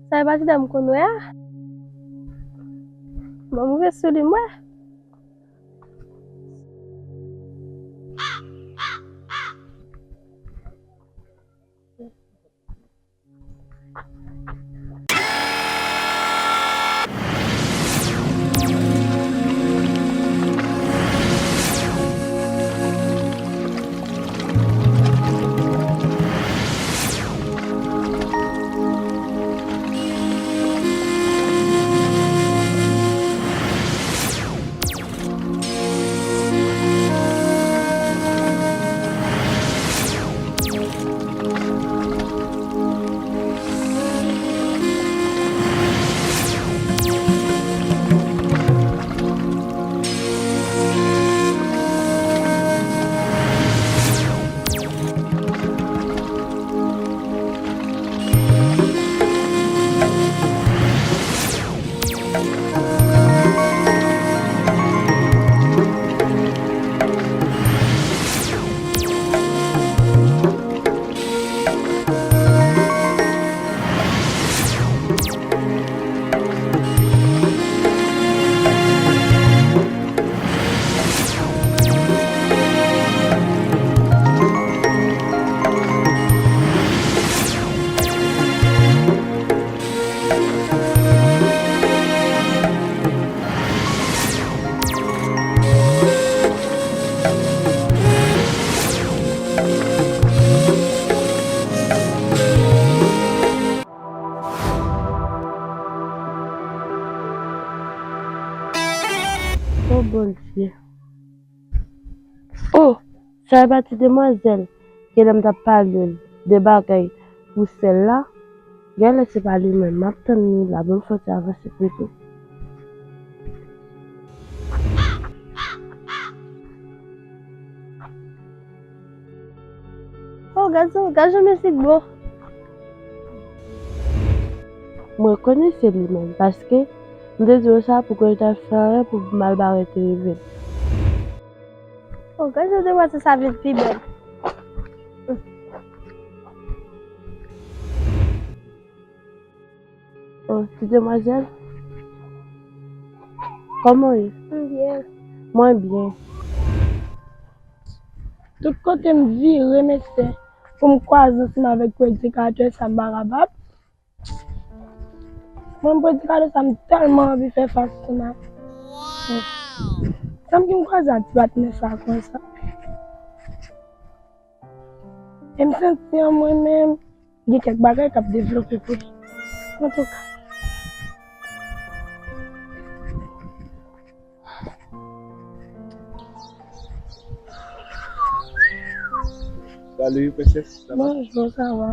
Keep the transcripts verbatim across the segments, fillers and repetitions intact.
Sa e pa ti dam m konn wè a? Ban m ouvè sou li m wè. O Bondye. O, sa e pa ti demwazèl ke lè m t ap pale l de bagay pou sèl la, genlè se pa li menm. M ap tann li la, ban m fè yon ti avanse pito. O, gad sa, gad jan mizik bon. Mwen konnen se li menm, paske m te di w sa pou ke l ta fè anyen pou m al bare te rive. O, gad jan demwazèl sa vin pi bèl. O, ti demwazèl, kòman w ye? M byen. Mwen byen. Tout kote m vire, mesye, pou m kwaze ansanm avèk predikatè sa, m pa kapab. Mwen, predikatè sa, m tèlman anvi fè fas ansanm avè l. Sanble m kwaze ak ti patnè sa konsa. E m santi an mwen menm, gen kèk bagay k ap devlope pou li. Antouka. Salut, princesse, ça va? Bonjour, ça va?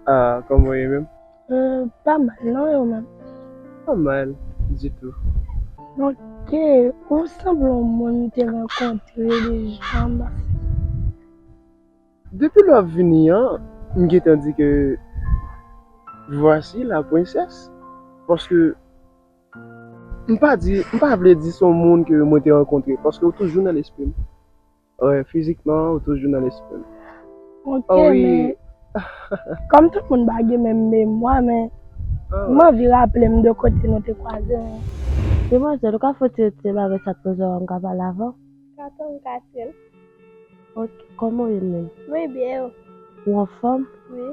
Ah, kòman w ye menm? Euh, pa mal, non, e ou menm? Pa mal, ditou. Ok, ou sanble yon moun m te rankontre deja, m pa Depi lè w ap vini an, m gentan di ke voici la princesse. Paske m pa di, m pa vle di se yon moun ke mwen te rankontre, paske ou toujou nan lespri m. Wi, fizikman, ou toujou nan lespri m. Ok, men kòm tout moun pa gen menm memwa, men m anvi raple m de kote nou te kwaze. Demwazèl, ou ka fè ti bagay sa t poze w, m ka pale avè w? Ka tann, ka tann. Ok, kòman w ye menm? Mwen byen, e ou? Ou anfòm? Wi.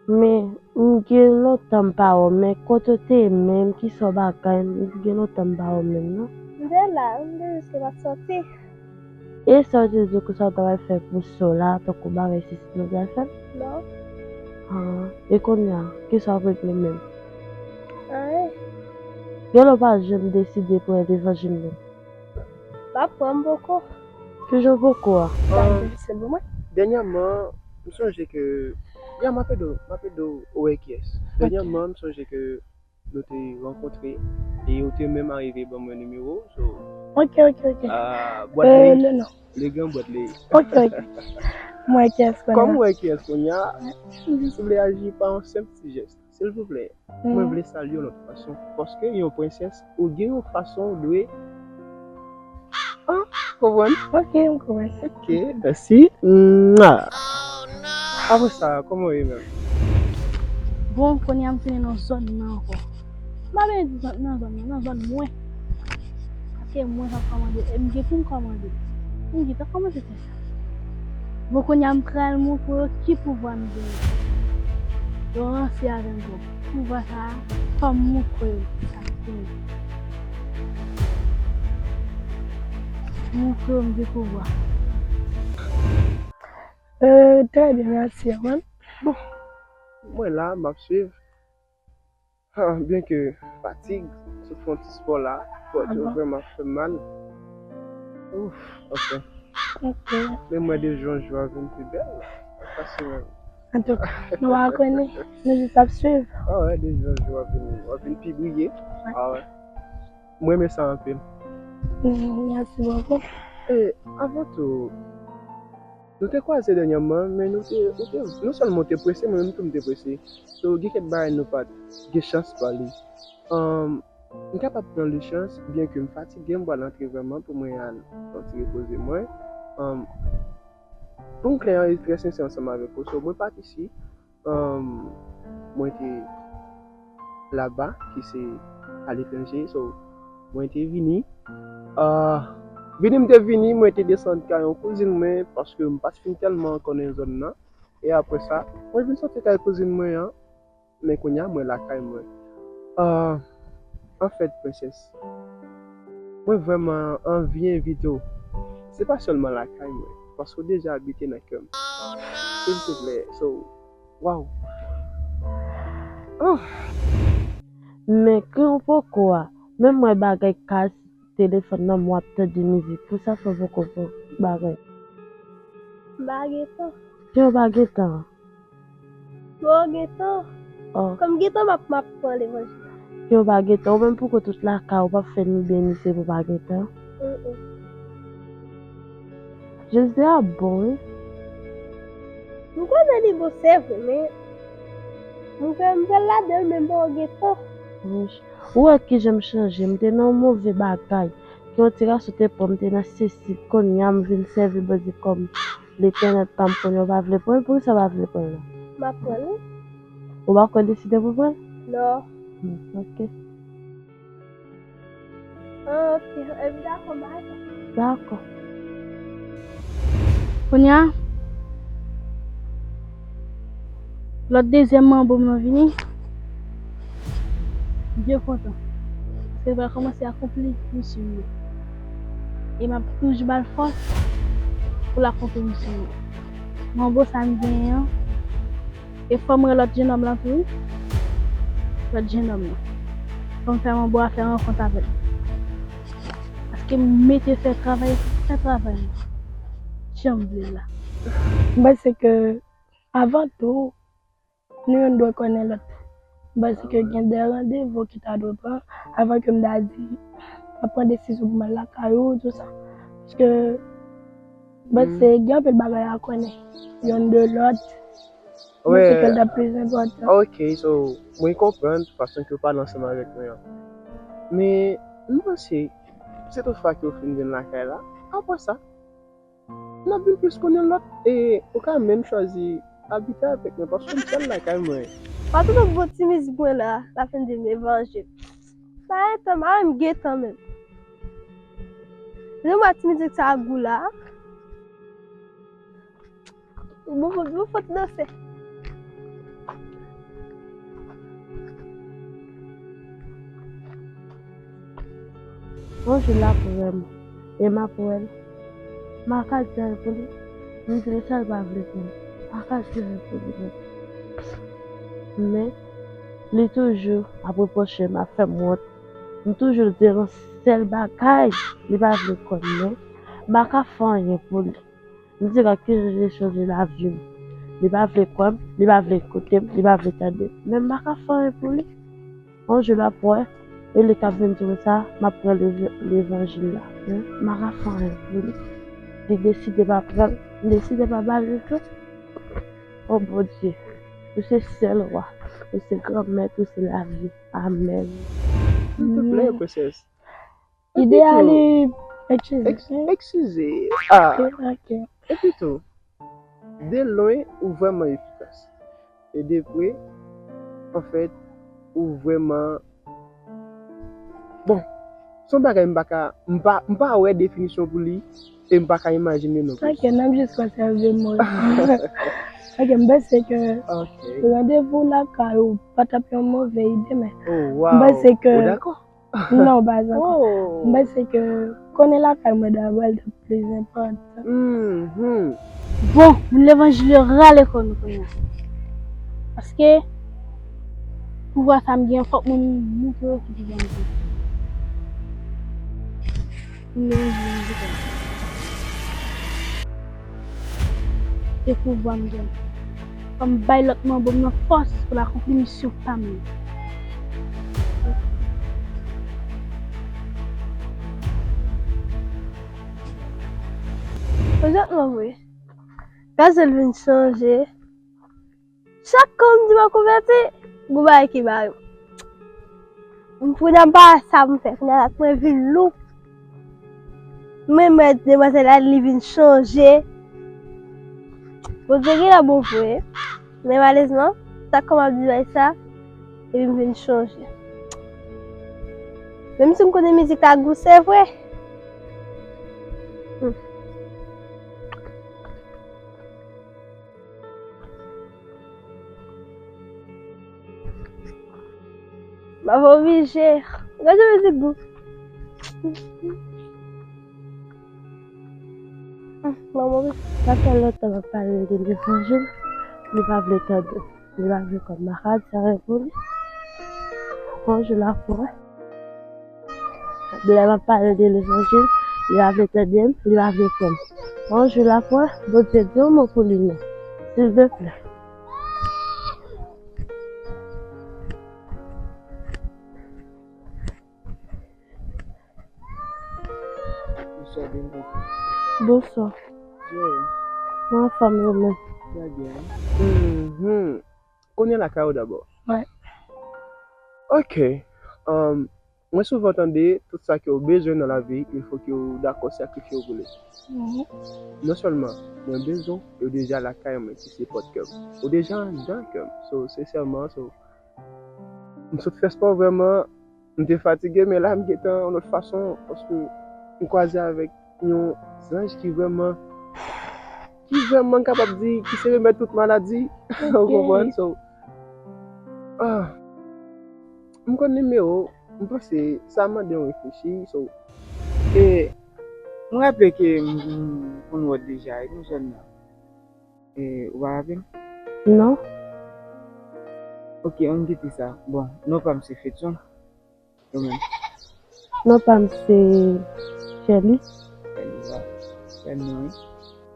Men, m gen lontan m pa wè w, men kote w te ye menm, kisa w bagay, m gen lontan m pa wè w menm, non? M te la, m te jis te pa t sòti. E sa w te di konsa w ta pral fè pou sè w la, tankou bagay sesi nou pral fè? Non. Ah, e kounye a, kisa w ap regle menm? Anyen. Genlè w pa janm deside pran levanjil menm. M ap pran, m poko. Kijan w poko a? Sa difisil pou mwen. Dènyèman, m sonje ke, ya, m ap ede w, m ap ede w wè kiyès. Ok. Dènyèman, m sonje ke nou te rankontre e ou te menm arive ban mwen nimewo w, so, ok, ok, ok. Ah, bwat li, le gran bwat li. Ok, ok. M wè kiyès kounye a. Kòm m wè kiyès kounye a, m jis vle aji pa yon senp ti jès. Silvouplè, mwen vle salye w yon lòt fason. Paske yon prensès, ou gen yon fason ou dwe. Ah, konprann? Ok, m konprann. Ok, mèsi. Mwa. Apre sa, kòman w ye menm? Bon, kounye a m tounen nan zòn nan ankò. M pa bezwen di zòn nan, zòn nan, nan zòn mwen. Paske mwen k ap kòmande, e m gen pou m kòmande. M gentan kòmanse fè sa. Bon, kounye a m pral montre yo ki pouvwa m genyen. Yo ranse avè m twòp. Pouvwa sa a, fò m montre yo sa m genyen. Montre yo m gen pouvwa. Euh, très bien, merci, Erwan. Bon, mwen la, m ap swiv. Ah, byen ke fatig, sou fè yon ti spò la, pòt yo vrèman fè m mal. Ouf, anfen. Ok. Men mwen de jou an jou a vin pi bèl. Fasil menm. Antouka, nou pa konnen, nou jis ap swiv. Ah wè, de jou an jou a vin, a vin pi briye. Ah wè. Mwen renmen sa anpil. Mm, merci beaucoup. E, avan tou, nou te kwaze dènyèman, men nou te, ou te, non sèlman ou te prese, mwen menm tou m te prese. So, gen kèk bagay nou pa t gen chans pale. Um, m kapab pran le chans, byen ke m fatige, m pral antre vrèman pou mwen al fè yon ti repoze mwen. Um, pou m klè e trè sensè ansanm avèk ou, so, mwen pati isi, um, mwen te laba, ki se aletranje, so, mwen te vini. Ah, vini m te vini, mwen te desann kay yon kouzin mwen, paske m pa t fin tèlman konnen zòn nan. E apre sa, mwen vin soti kay kouzin mwen an, men kounye a mwen lakay mwen. Ah, anfèt, prensès, mwen vrèman anvi envite w. Se pa sèlman lakay mwen, paske w deja abite nan kè m. Silvouplè, so, waw. Oh. Men kri w poko a, menm mwen bagay kas telefòn nan, m w ap tande mizik. Pou sa fè w poko pou bagay. M pa gen tan. Jan w pa gen tan? Bon, gen tan. Oh. Kòm gen tan, m ap, m ap pran levanjil la. Jan w pa gen tan, ou menm pou kont ou t lakay ou, p ap fè ni byen ni se pou w pa gen tan. Mm, mm. Jezi a bon, wi. M konnen li bon, se vre, men m fè, m fè l ladan l, men m poko gen tan. Wouch. Ou wè kijan m chanje, m te nan yon move bagay. Ke yon ti gason te pran m, m te nan sesi, kounye a m vin sèvi Bondye kòm Letènèl pa m, kounye a w pa vle pran l, poukisa w pa vle pran l la? M ap pran l, wi. Ou pa kwè deside pou pran l? Non. Hmm, ok. Ah, ok, epi dakò, m pa atann. Dakò. Kounye a, lòt dezyèm manbo m nan vini. M byen kontan. Paske l pral kòmanse akonpli misyon l yo. E m ap toujou ba l fòs pou l akonpli misyon l yo. Manbo sa m genyen an. E fò m wè lòt jennonm lan tou, wi. Lòt jennonm lan. Fò m fè manbo a fè rankont avè l. Paske m mete fè travay, fè travay mwen. Jan m vle l la. M panse ke, avan tou, nou youn dwe konnen lòt. M panse ke gen de randevou ki ta dwe pran avan ke m ta di m ap pran desizyon pou m al lakay ou, tou sa. Paske m panse gen anpil bagay a konnen youn de lòt. M panse ke l ta plis enpòtan. Ok, so, mwen konprann fason ke w pale ansanm avèk mwen an. Men, m panse, si toutfwa ke w fin vin lakay la, apre sa, n ap vin plis konnen lòt, e ou ka menm chwazi abite avèk mwen, paske m sèl lakay mwen. Pa tou bon ti mizik mwen la, la fin di m evanjil. Sa entan, m a menm gen tan menm. Lè m wè ti mizik sa gou la. Bon, bon, bon, fòk danse. Yon jou l ap wè m, e m ap wè l. M pa ka di anyen pou li. M di l sa l pa vle pou li. M pa ka di anyen pou li menm. Men, li toujou ap repwoche m, ap fè m wont. M toujou di l yon sèl bagay, li pa vle konnen. M pa ka fè anyen pou li. M di l ki jan li chanje lavi m. Li pa vle kwè m, li pa vle koute m, li pa vle tande m. Men m pa ka fè anyen pou li. Yon jou l ap wè, e li k ap vin di m sa, m ap pran lev-, levanjil la. Men m pa ka fè anyen pou li. Li deside pa pran l, m deside pa ba l li tou. O Bondye, ou se sèl wa, ou se granmèt, ou se lavi. Amèn. Silvouplè, prensès. Ide a li, eskize. Eskize. Ah. Ok, ok. Epi tou, de lwen, ou vrèman efikas. E de pre, Anfèt, ou vrèman, bon, se yon bagay m pa ka, m pa, m pa wè definisyon pou li, e m pa ka imajine non plis. Ok, n ap jis konsève mo yo. Ok, m panse ke Ok. randevou lakay ou pa t ap yon move ide, men Oh, m wow. panse ke Ou dakò? Non, pa ankò. Oh. M panse ke konnen lakay mwen dabò, l t ap plis enpòtan. Mhm. Bon, moun levanjil yo rale kò nou kounye a. Paske pouvwa sa m gen, fòk mwen montre yo ki pouvwa m gen. Moun levanjil yo rale kò nou. Se pouvwa m gen. Fò m bay lòt manbo m nan fòs pou l akonpli misyon pa m nan. Prezantman vre, gazèl vin chanje. Chak kou m di m ap konvèti, gon bagay ki ba yo. M kounye a m pa wè sa pou m fè. Kounye a la mwen vin lou. Mwen mèt demwazèl la, li vin chanje. Bondye gen la bon vre. Men malezman, sa kòm ap di bagay sa, epi m vin chanje. Menm si m konnen mizik la gou, se vre. Hmm. M ap oblije. Gade mizik gou. Manman, sa fè lontan m ap pale de levanjil, li pa vle tande. Li pa vle konn. Makadi sa repon li. Yon jou l ap pran. Lè m ap pale de levanjil, li pa vle tande m, li pa vle konn. Yon jou l ap pran, Bondye di yon mo pou li menm. Silvouplè. Bonswa, Bimbo. Bonswa. Jerry. Mwen anfòm, e ou menm? Trè byen. Mhm. Kounye a lakay ou dabò. Wi. Ok. Um, mwen souvan tande, tout sa ke w bezwen nan lavi, il faut ke w dakò sakrifye w pou li. Mhm. Non sèlman mwen bezwen, ou deja lakay mwen ki se pòt kè m. Ou deja anndan kè m. So, sensèman, so, m sot fè spò vrèman, m te fatige, men la m gentan yon lòt fason, paske m kwaze avèk yon zanj ki vrèman, ki vrèman kapab di, ki se remèd tout maladi. Ou konprann? So, ah, m konn nimewo, m panse sa mande yon reflechi, so, e, m raple ke m, m konn wè w deja, e, nan zòn nan. E, ou pa raple m? Non. Ok, ann kite sa. Bon, non pa m se Fetson. Ou menm? Non pa m se Sherly. Sherly, wa. Bèl non, wi.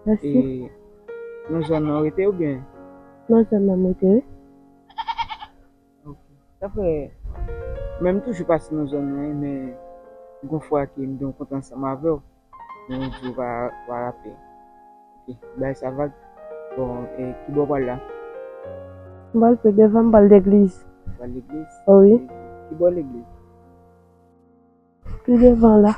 Mèsi. E, nan zòn nan w rete oubyen? Nan zòn nan m rete, wi. Ok. Sa fè, men m toujou pase nan zòn nan, men gon fwa ke m gen yon kont ansanm avè w, men ou di w pa, pa raple. Ok, bay sa vag. Bon, e, ki bò w pral la? M pral pi devan, m pral legliz. Pral legliz? Wi. E, ki bò legliz? Pi devan la.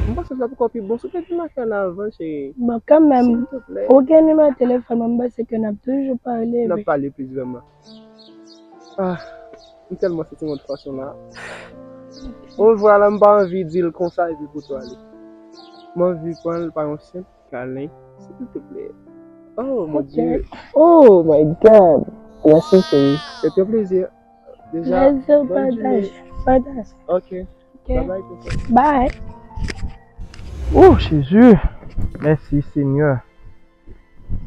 M panse sa poko pi bon. Si w te di m afè la avan, cheri. Bon, kanmenm, silvouplè, ou gen nimewo telefòn mwen, m panse ke n ap toujou pale, wi. N ap pale plis vrèman. Ah, m tèlman santi m yon fason la. Ou vwala, m pa anvi di l konsa epi pou tou ale. M anvi pran l pa yon senp Kalen, silvouplè. Oh, mon Dieu. Oh, my God. Merci, chérie. C'est un plaisir. Déjà, bonne journée. Pataje. Ok. Ok. Bye bye, tonton. Bye. Oh, Jezi. Mèsi, Senyè,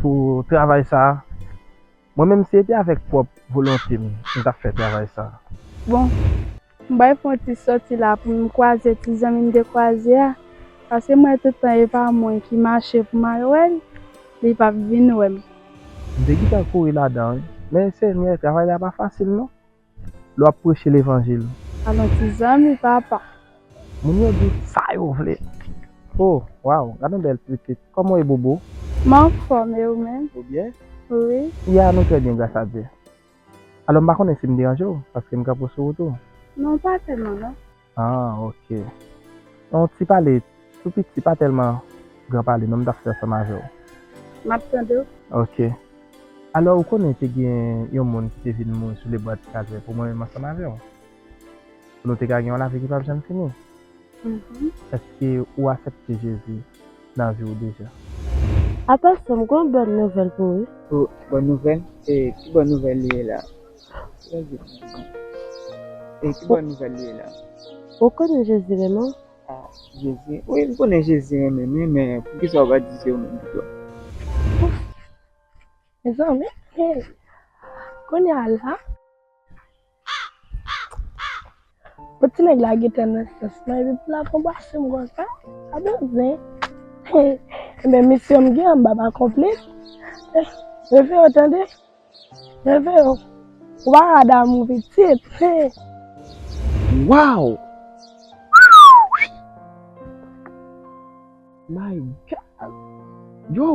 pou travay sa a. Mwen menm, si se te avèk pwòp volonte m, m t ap fè travay sa a. Bon, m bay fè yon ti sòti la pou m kwaze ti zanmi m te kwaze a, paske m wè tout tan e pa mwen ki mache pou m al wè l, li p ap vin wè m. M te gentan kouri ladan, wi. Men Senyè, travay la pa fasil, non. Lè w ap preche levanjil. Alon ti zanmi, papa. Moun yo di w sa yo vle. Oh, waw, gade yon bèl pitit. Kòman w ye, Bobo? M anfòm, e ou menm? Ou byen? Wi. Yè a nou trè byen, gras a Dye. Alò, m pa konnen si m deranje w, paske m kanpe w sou wout ou. Non, pa tèlman, non. Ah, ok. Yon ti pale tou piti, pa tèlman gran pale, non, m t ap fè ansanm avè w. M ap tande w. Ok. Alò, ou konnen te gen yon moun ki te vin mouri sou lebwa di Kalvè pou mwen menm ansanm avè w. Pou nou te ka gen yon lavi ki p ap janm fini. Mhm. Èske ou aksepte Jezi nan vi w deja? Apa sa, m gen yon bòn nouvèl pou ou wi. Oh, bòn nouvèl? E ki bòn nouvèl li ye la? E ki bòn nouvèl li ye la? Ou konnen Jezi renmen w? Ah, Jezi. Wi, m konnen Jezi renmen m, wi, men poukisa ou pa di se ou menm pito? Mezanmi, hey. Kounye a la, bon, ti nèg la gentan nan sans mwen, epi pou l ap anbrase m konsa, sa bon zen. Hey, ebyen, misyon m gen anba pa konplis. Hey, reve yo tande. Reve yo. Ou pa ka damou pitit. Hey. Wow! My God! Yo!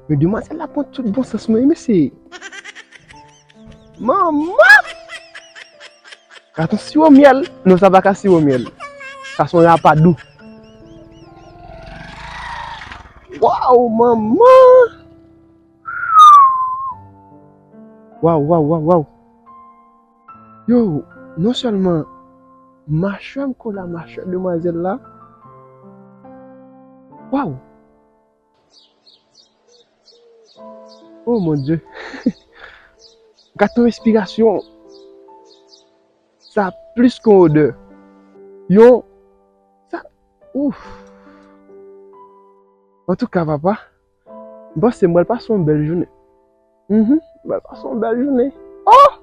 Men demwazèl la pran tout bon sans mwen, mesye. Manman! Sa se yon siwo myèl? Non, sa pa ka siwo myèl. Sa se yon rapadou. Waw, manman! Waw, waw, waw, waw. Yo, non sèlman machwè m kole a machwè demwazèl la. Waw! Oh mon Dieu. Gad yon respirasyon. Sa plis ke yon odè. Yon, sa, ouf. Antouka, papa, m panse m pral pase yon bèl jounen. Mhm, m pral pase yon bèl jounen. Oh!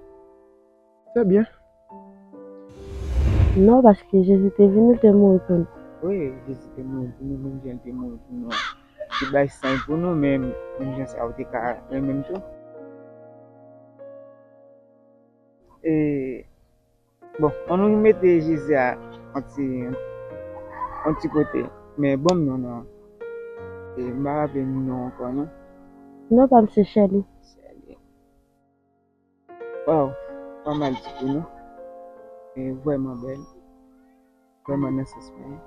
Trè byen. Non, paske Jezi te vini, li te mouri pou nou. Wi, Jezi te mouri pou nou, menm jan li te mouri pou nou an. Li bay san l pou nou, men menm jan sa ou te ka renmen m tou. E, bon, ann nou mete Jezi a yon ti, yon ti kote. Men ban m non, non. E, m pa raple m non ankò, non. Non pa m se Sherly. Sherly. Waw, pa mal ditou non. E vrèman bèl. Vrèman nan sans mwen.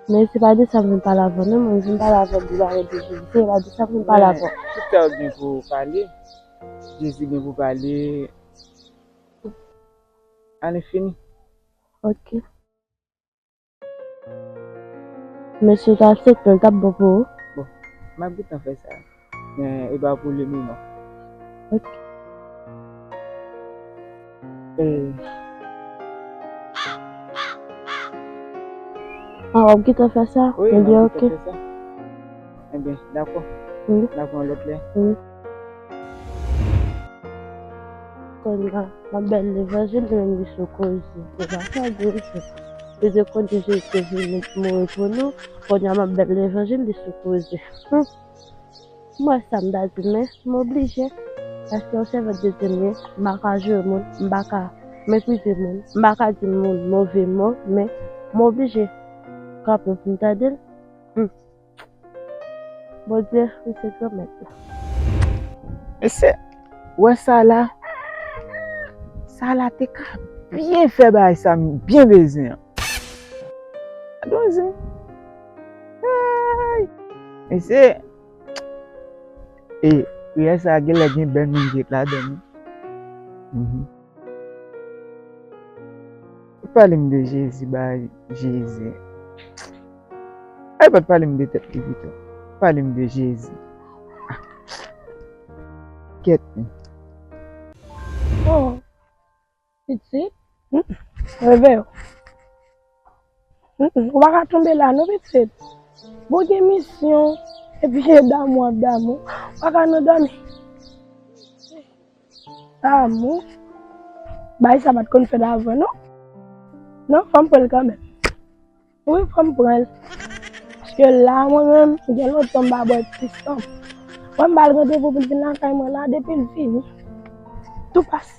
Men se pa de sa m vin pale avè w non, mwen vin pale avè w de bagay de Jezi, se pa de sa m vin pale avè w. Tout sa yo gen pou pale, Jezi gen pou pale. Ane fini. Ok. Men si w ta aksepte l, t ap bon pou ou. Bon, m ap gentan fè sa. Men e pa pou le moman. Ok. Eh. Ah, w ap gentan fè sa? Wi, m ap gentan fè sa. Ebyen, ok. Ebyen, dakò. Wi. N ap wè yon lòt lè. Wi. Kounye a, m ap bay levanjil, li menm li sou koze. Se pa sa, gwo isi. Li te konnen Jezi te vini mouri pou nou. Kounye a, m ap bay levanjil, li sou koze. Hum. M wè sa m ta di, men m oblije. Paske yon sèvant de Dye m ye, m pa ka joure moun, m pa ka meprize moun, m pa ka di moun move mo, men m oblije kanpe pou m tande l. Hum. Bondye, ou se granmèt la. Mesye, ou wè sa la? Sa la te ka byen fè bagay sa m byen bezwen an. Gade yon zen. Ay! Mesye, e, priyè sa genlè gen bèl moun ki ret ladan l, wi. Mhm. Ou pale m de Jezi, bay Jezi. Ay, pa t pale m de tèt li pito. Pale m de Jezi. Ah. Kèt li. Oh, pitit. Mm-mm. Reve yo. Mm-mm. Ou pa ka tonbe la, non, pitit. Bon, gen misyon. Epi, e damou ap damou. Ou pa ka nan dòmi. Damou. Bagay sa pa t konn fèt avan, non. Non, fò m pran l kanmenm. Wi, fò m pran l. Paske la, mwen menm, gen lontan m pa bwè ti san. Mwen, m ba l randevou pou l vin lakay mwen la, depi l vini, tou pase.